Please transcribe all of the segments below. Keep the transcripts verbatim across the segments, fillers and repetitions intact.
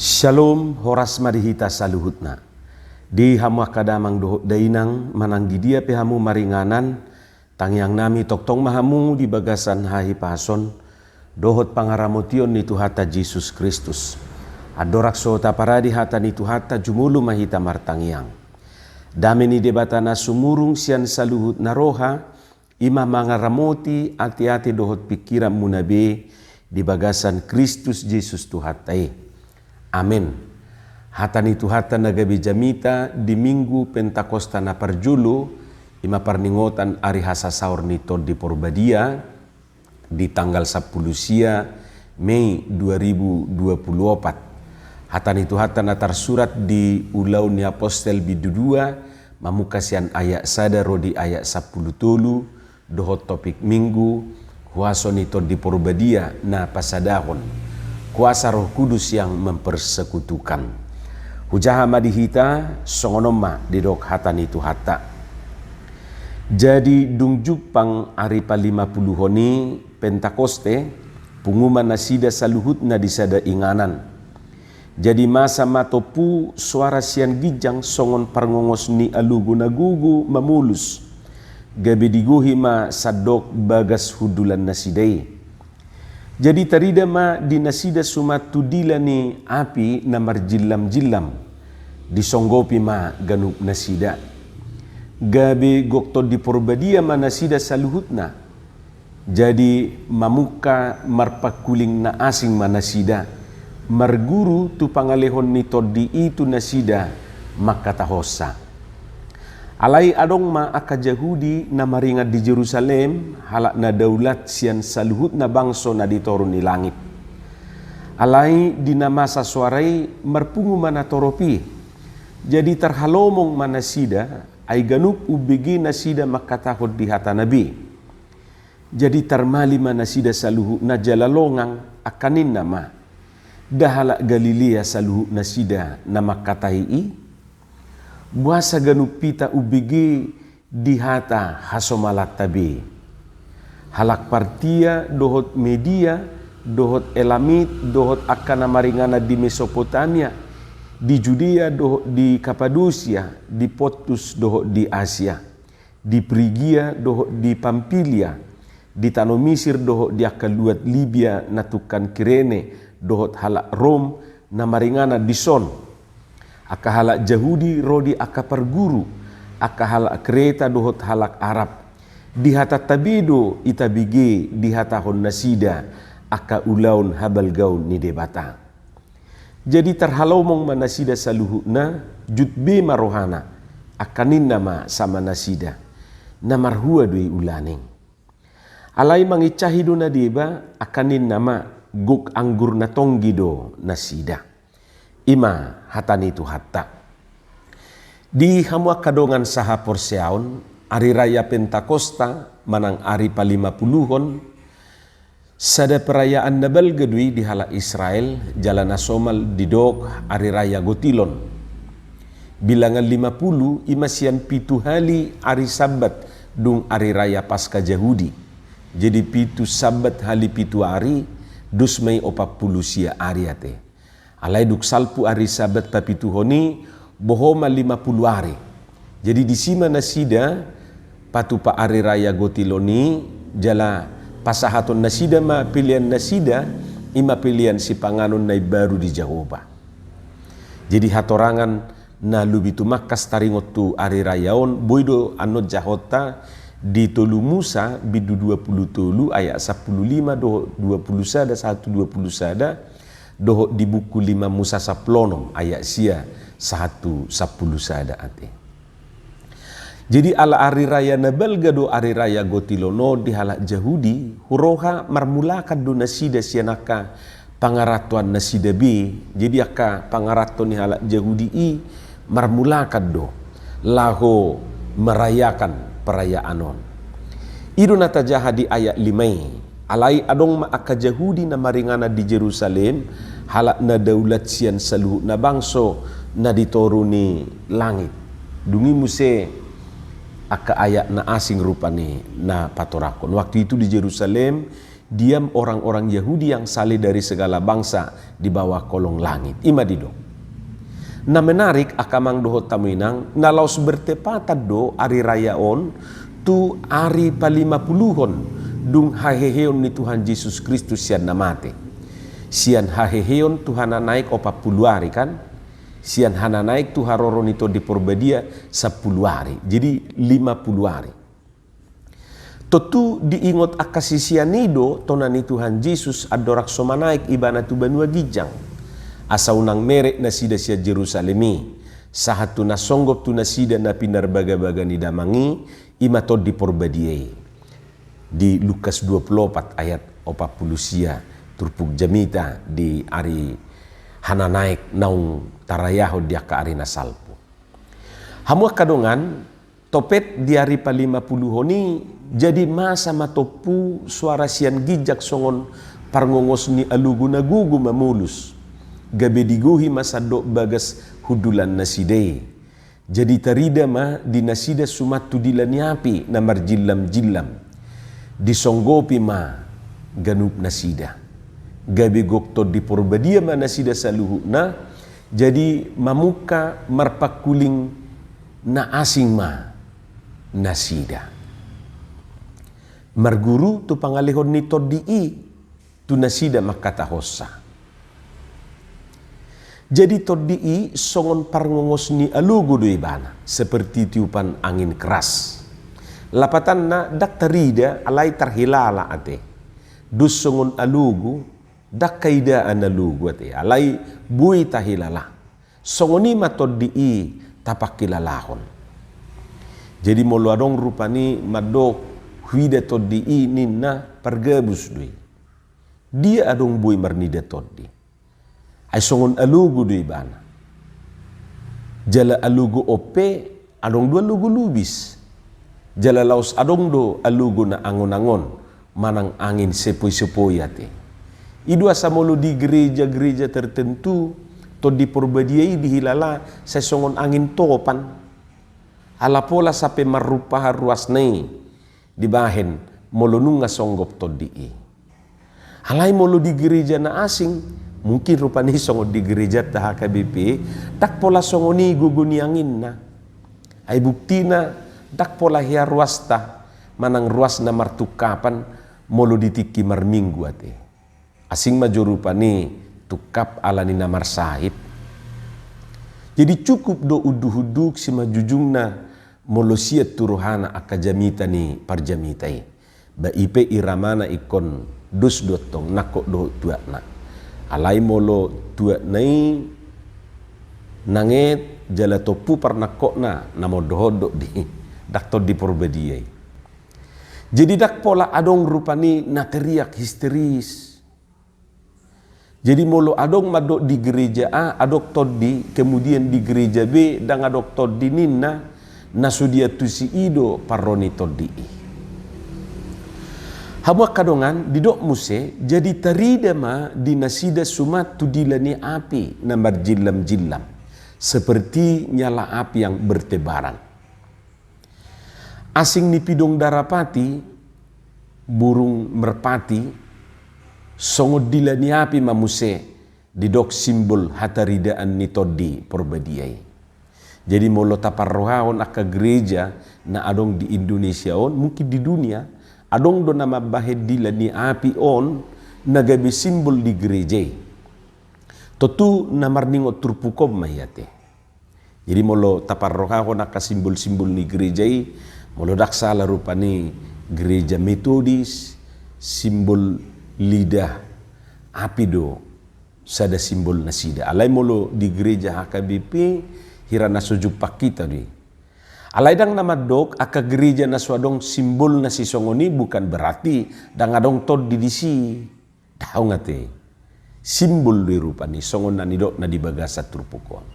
Shalom, horas ma di hita saluhutna. Di hamu angka damang dohot dainang, manang di dia pe hamu maringanan, tangiang nami tongtong ma hamu di bagasan hahipason dohot pangaramotion ni Tuhanta Jesus Kristus. Andorang so taparade hata ni Tuhanta, jumolo ma hita martangiang. Dame ni Debata na sumurung sian saluhut na roha, i ma mangaramoti ateate dohot pingkiranmuna be di bagasan Kristus Jesus Tuhanta i. Amen. Hata ni Tuhanta na gabe jamita di Minggu Pentakosta na parjolo, i ma parningotan ari hasasaor ni Tondi Porbadia, di tanggal sampulu sia Mei dua ribu dua pulu opat. Hata ni Tuhanta na tarsurat di Ulaon ni Apostel bindu dua, mamungka sian ayat sada ro di ayat sampulu tolu, dohot topik Minggu, Huaso ni Tondi Porbadia na pasadahon, Kuasa Roh Kudus yang mempersekutukan. Hujaha ma di hita, songon on ma didok hata ni Tuhanta. Jadi dung jumpang ari palimapuluhon i, Pentakoste, pungu ma nasida saluhutna di sada inganan. Jadi masa ma tompu soara sian ginjang songon parngongos ni alogo na gogo mamolus, gabe digohi ma sandok bagas hundulan nasida i. Jadi tarida ma di nasida suman tu dila ni api na marjillam-jillam, disonggopi ma ganup nasida. Gabe gok Tondi Porbadia ma nasida saluhutna. Jadi mamungka marpangkuling na asing ma nasida, marguru tu pangalehon ni Tondi i tu nasida, mangkatahonsa: Alai adong ma angka Jahudi na maringan di Jerusalem, halak na daulat sian saluhutna bangso na di toru ni langit. Alai di na masa soara i marpungu ma natorop i. Jadi tarhalomong ma nasida, ai ganup umbege nasida mangkatahon di hatana be. Jadi tarmali ma nasida saluhutna jala longang, angka ninna ma: Nda halak Galilea saluhut nasida na mangkatai i? Boasa ganup hita umbege di hata hasomalanta be? Halak Partia dohot Media dohot Elamit dohot angka na maringanan di Mesopotamia, di Judea dohot di Kapadosia, di Pontus dohot di Asia, di Prigia dohot di Pampilia, di tano Misir dohot di angka luat Libia na tungkan Kirene, dohot halak Rom na maringanan dison. Angka halak Jahudi ro di angka parguru, angka halak Kreta dohot halak Arab. Di hatanta be do itabege dihatahon nasida angka ulaon habalgaon ni Debata. Jadi tarhalomong ma nasida saluhutna, jut be ma rohana, angka ninna ma sama nasida: Na marhua do i ulaning? Alai mangincahi do na deba, angka ninna ma: Gok anggur na tonggi do nasida. I ma hata ni Tuhanta. Di hamu angka dongan sahaporseaon, ari raya Pentakosta manang ari palimapuluhon, sada perayaan na balga do i di halak Israel, jala na somal didok ari raya Gotilon. Bilangan lima pulu i ma sian pitu hali ari Sabbat dung ari raya Paska Jahudi. Jadi pitu Sabbat hali pitu ari, dos ma i opat pulu sia ari ate. Alai dung salpu ari Sabbat papituhon i, boho ma lima pulu ari. Jadi disi ma nasida patupa ari raya Gotilon i, jala pasahaton nasida ma pelean nasida, i ma pelean sipanganon na imbaru di Jahowa. Jadi hatorangan na lobi tumangkas taringot tu ari raya on, boi do annon jahonta di Tolu Musa bindu dua pulu tolu ayat sampulu lima dohot dua pulu sada sahat tu dua pulu sada, dohot di buku lima Musa sampulu onom ayat sia sahat tu sampulu sada ate. Jadi ala ari raya na balga do ari raya Gotilon on di halak Jahudi, huroha marmulakan do nasida sian angka pangarantoan nasida be. Jadi angka pangaranto ni halak Jahudi i marmulakan do laho merayakan perayaan on. I do na tajaha di ayat lima i: Alai adong ma angka Jahudi na maringanan di Jerusalem, halak na daulat sian saluhutna bangso na di toru ni langit. Dung i muse angka ayat na asing rupani na patorangkon. Waktu itu di Jerusalem diam orang-orang Yahudi yang saleh dari segala bangsa di bawah kolong langit. I ma didok. Na menarik angka amang dohot hamu inang, na laos bertepatan do ari raya on tu ari palimapuluhon dung haheheon ni Tuhan Jesus Kristus sian na mate. Sian haheheon tu hananaek opat pulu ari kan, sian hananaek tu haroro ni Tondi Porbadia sampulu ari, jadi lima pulu ari. Tontu diingot angka sisean i do tona ni Tuhan Jesus andorang so manaek ibana tu banua ginjang, asa unang merek nasida sian Jerusalem i, sahat tu na songgop tu nasida na pinarbagabaga ni Damang i, i ma Tondi Porbadia i. Di Lukas dua pulu opat ayat opat pulu sia, turpuk jamita di ari hananaek naung tarayahon di angka ari na salpu. Hamu angka dongan, topet di ari palimapuluhon i, jadi masa ma tompu soara sian ginjang songon parngongos ni alogo na gogo mamolus, gabe digohi ma sandok bagas hundulan nasida i. Jadi tarida ma di nasida suman tu dila ni api na marjillamjillam. Disonggopi ma ganup nasida. Gabe gok Tondi Porbadia ma nasida saluhutna, jadi mamungka marpangkuling na asing ma nasida. Marguru tu pangalehon ni Tondi i tu nasida mangkatahonsa. Jadi Tondi i songon parngongos ni alogo do ibana, seperti tiupan angin keras. Lapatanna ndang tarida alai tarhilala ate. Dos songon alogo, ndang haidaan alogo ate, alai boi tahilala. Songon i ma Tondi i tapanghilalahon. Jadi molo adong rupani mandok huida Tondi i ninna, pargabus do i. Dia adong boi marnida Tondi? Ai songon alogo do ibana. Jala alogo on pe adong do alogo lubis. Jala laos adong do alogo na angon-angon manang angin sepoi-sepoi ate. I do asa molo di gereja-gereja tertentu Tondi Porbadia i dihilala sai songon angin topan. Ala pola sampe marrumpahan ruasna i dibahen molo nunga songgop Tondi i. Alai molo di gereja na asing, mungkin rupani songon di gerejanta H K B P, ndang pola songon i gogo ni anginna. Ai buktina, ndang pola hea ruasta manang ruas na martungkapan molo di tingki marminggu ate. Asing ma jo rupani tungkap ala ni na marsahit. Jadi cukup do unduk-unduk simanjujungna molo siat tu rohana angka jamita ni parjamita i. Ba i pe iramana ingkon dos do antong nangkok dohot tuatna. Alai molo tuatna i nanget jala tompu parnangkokna na mondok-ondok di ndang Tondi Porbadia i. Jadi ndang pola adong rupani na teriak histeris. Jadi molo adong mandok di gereja A adong Tondi, kemudian di gereja B ndang adong Tondi ninna, na so diantusi i do parro ni Tondi i. Hamu angka dongan, didok muse, jadi tarida ma di nasida suman tu dila ni api na marjillam-jillam, seperti nyala api yang bertebaran. Asing ni pidong darapati, burung merpati, songon dila ni api ma muse didok simbol hataridaan ni Tondi Porbadia i. Jadi molo taparrohahon angka gereja na adong di Indonesia on, mungkin di dunia, adong do na mambahen dila ni api on na gabe simbol di gereja i. Tontu na marningot turpuk on ma i ate. Jadi molo taparrohahon angka simbol-simbol ni gereja i, molo ndang sala rupani gereja Metodis, simbol lidah api do sada simbol nasida. Alai molo di gereja H K B P, hira na so jumpang hita do i. Alai ndang na mandok angka gereja na so adong simbol na sisongon i bukan berarti ndang adong Tondi disi. Daong ate. Simbol do i rupani songon na nidokna di bagasan turpuk on.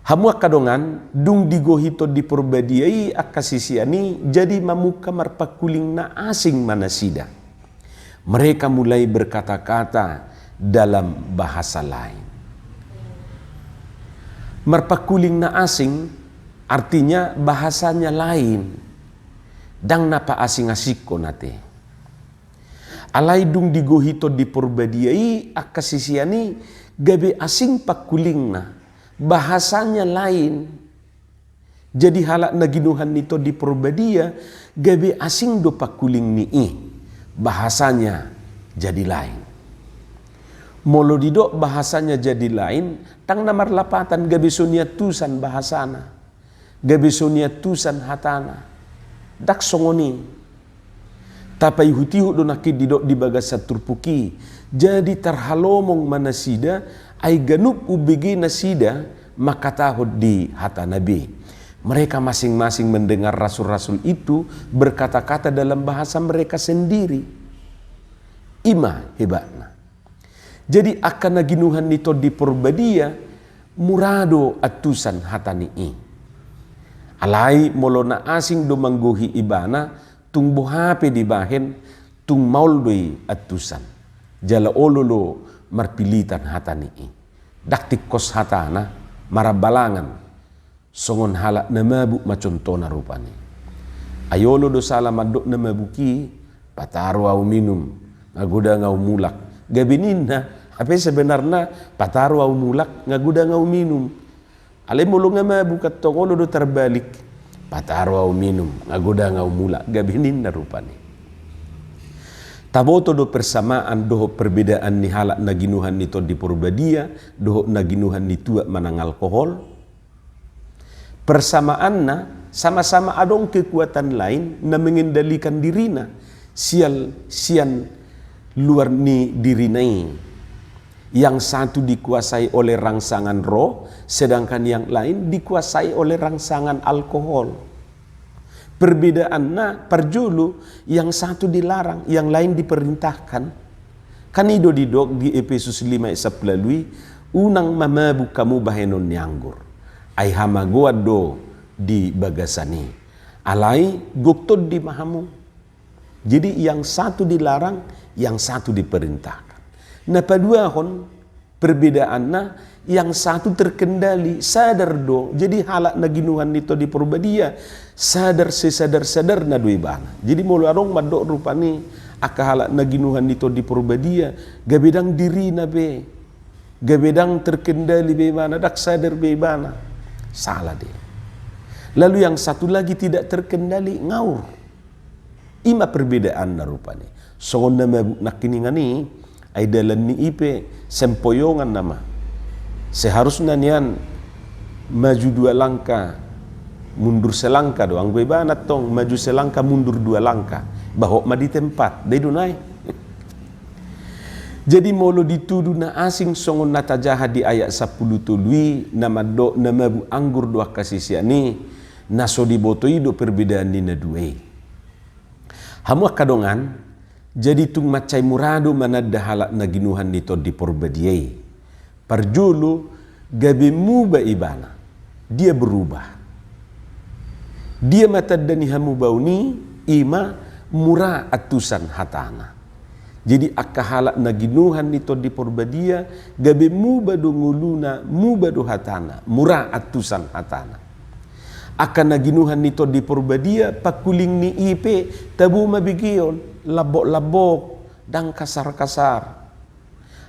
Hamu angka dongan, dung digohi Tondi Porbadia i angka sisean i, jadi mamungka marpangkuling na asing ma nasida. Mereka mulai berkata-kata dalam bahasa lain. Marpangkuling na asing artinya bahasanya lain. Ndang na paasing-asingkon ate. Alai dung digohi Tondi Porbadia i angka sisean i, gabe asing pangkulingna, bahasanya lain. Jadi halak na ginuhan ni Tondi Porbadia gabe asing do pangkuling ni i, bahasanya jadi lain. Molo didok bahasanya jadi lain, ndang na marlapatan, gabe so niantusan bahasana, gabe so niantusan hatana. Ndang songon i. Tapaihut-ihut do nangkin didok di bagasan turpuk i. Jadi tarhalomong ma nasida, ai ganup umbege nasida mangkatahon di hatana be. Mereka masing-masing mendengar rasul-rasul itu berkata-kata dalam bahasa mereka sendiri. I ma hebatna. Jadi angka na ginuhan ni Tondi Porbadia mura do antusan hata ni i. Alai molo na asing do manggohi ibana, tung boha pe dibahen, tung maol do i antusan. Jala olo do marpilitan hata ni i. Ndang tingkos hatana, marambalangan. Songon halak na mabuk ma contohna rupani. Ai olo do sala mandok na mabuk i, "Pataru ahu minum, nga godang ahu mulak." Gabe ninna, hape sebenarna, "Pataru ahu mulak, nga godang ahu minum." Alai molo nga mabuk antong olo do tarbalik, "Pataru ahu minum, nga godang ahu mulak." Gabe ninna rupani. Taboto do persamaan dohot perbedaan ni halak na ginuhan ni Tondi Porbadia dohot na ginuhan ni tuak manang alkohol? Persamaanna, sama-sama adong kekuatan lain na mengendalikan dirina sial sian luar ni dirina i. Yang satu dikuasai oleh rangsangan roh, sedangkan yang lain dikuasai oleh rangsangan alkohol. Perbedaanna, parjolo, yang satu dilarang, yang lain diperintahkan. Kan i do didok di Epesus lima ayat sampulu ualu i, "Unang ma mabuk hamu bahenon ni anggur. Ai hamagoan do di bagasan i. Alai gok tondi ma hamu." Jadi yang satu dilarang, yang satu diperintahkan. Na paduahon, perbedaanna, yang satu terkendali, sadar do. Jadi halak na ginuhan ni Tondi Porbadia, sadar sesadar-sadarna do ibana. Jadi molo adong mandok rupani angka halak na ginuhan ni Tondi Porbadia, gabe ndang dirina be, gabe ndang terkendali be ibana, ndang sadar be ibana, sala do i. Lalu yang satu lagi tidak terkendali, ngawur. I ma perbedaanna rupani. Songon na mabuk nangkiningan i, ai dalan ni i pe sempoyongan nama. Seharusna nian maju dua langkah, mundur selangkah do. Anggo ibana tong maju selangkah, mundur dua langkah. Bahot ma di tempat, dai do nai. Jadi molo ditudu na asing songon na tajaha di ayat sampulu tolu i, na mandok na mabuk anggur do angka sisean i, na so diboto i do perbedaan ni na dua i. Hamu angka dongan, jadi tung mansai mura do mananda halak na ginuhan ni Tondi Porbadia i. Parjolo, gabe muba ibana, dia berubah. Dia ma tanda ni hamubaon i, i ma mura antusan hatana. Jadi angka halak na ginuhan ni Tondi Porbadia, gabe muba do ngoluna, muba do hatana, mura antusan hatana. Angka na ginuhan ni Tondi Porbadia, pangkuling ni i pe tabo ma begeon, lambok-lambok, ndang kasar-kasar.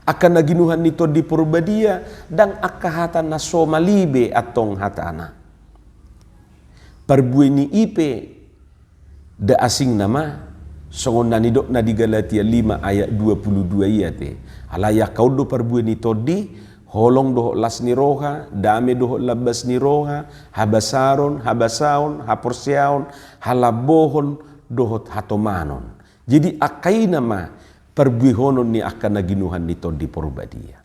Angka na ginuhan ni Tondi Porbadia, ndang angka hata na so malibe antong hatana. Parbue ni i pe, nda asing nama, songon na nidokna di Galatia lima ayat dua pulu dua i ate. Alai angka on do parbue ni tondi, holong dohot las ni roha, dame dohot lambas ni roha, habasaron, habasaon, haporseaon, halambohon, dohot hatomanon. Jadi angka i nama parbuehonon ni angka na ginuhan ni Tondi Porbadia.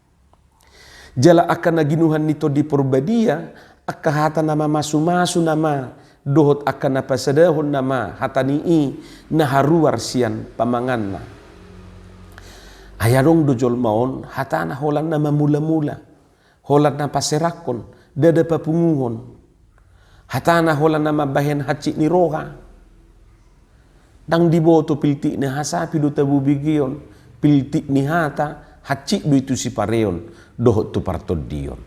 Jala angka na ginuhan ni Tondi Porbadia, angka hata na mamasu-masu nama, dohot angka na pasadahon nama hata ni i, na haruar sian pamanganna. Ai adong do jolma on, hatana holan na mamula-mula, holan na paserakhon, ndada papunguhon. Hatana holan na mambahen hansit ni roha. Ndang diboto piltik ni hasapi do tabo begeon, piltik ni hata, hansit do i tu sipareon, dohot tu partondion.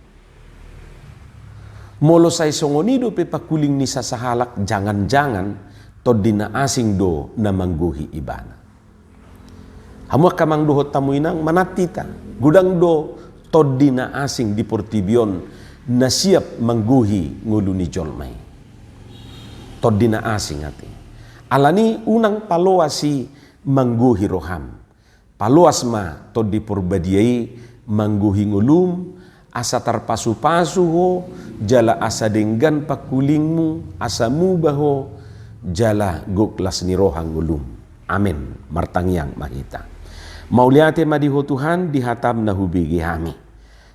Molo sai songon i dope pangkuling ni sasahalak, jangan-jangan tondi na asing do na manggohi ibana. Hamu angka amang dohot hamu inang, manat hita. Godang do tondi na asing di portibi on na siap manggohi ngolu ni jolma i. Tondi na asing ate. Alani unang paloas i manggohi roham. Paloas ma Tondi Porbadia i manggohi ngolum, asa tarpasupasu ho, jala asa denggan pangkulingmu, asa muba ho, jala gok las ni roha ngolum. Amen. Martangiang ma hita. Mauliate ma di Ho Tuhan, di hatam na hubege hami.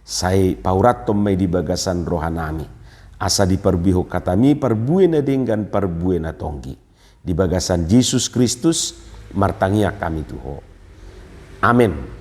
Sai paurathon ma i di bagasan rohanami. Asa diparbuehon hatami parbue na denggan, parbue na tonggi. Di bagasan Jesus Kristus martangiang hami tu Ho. Amen.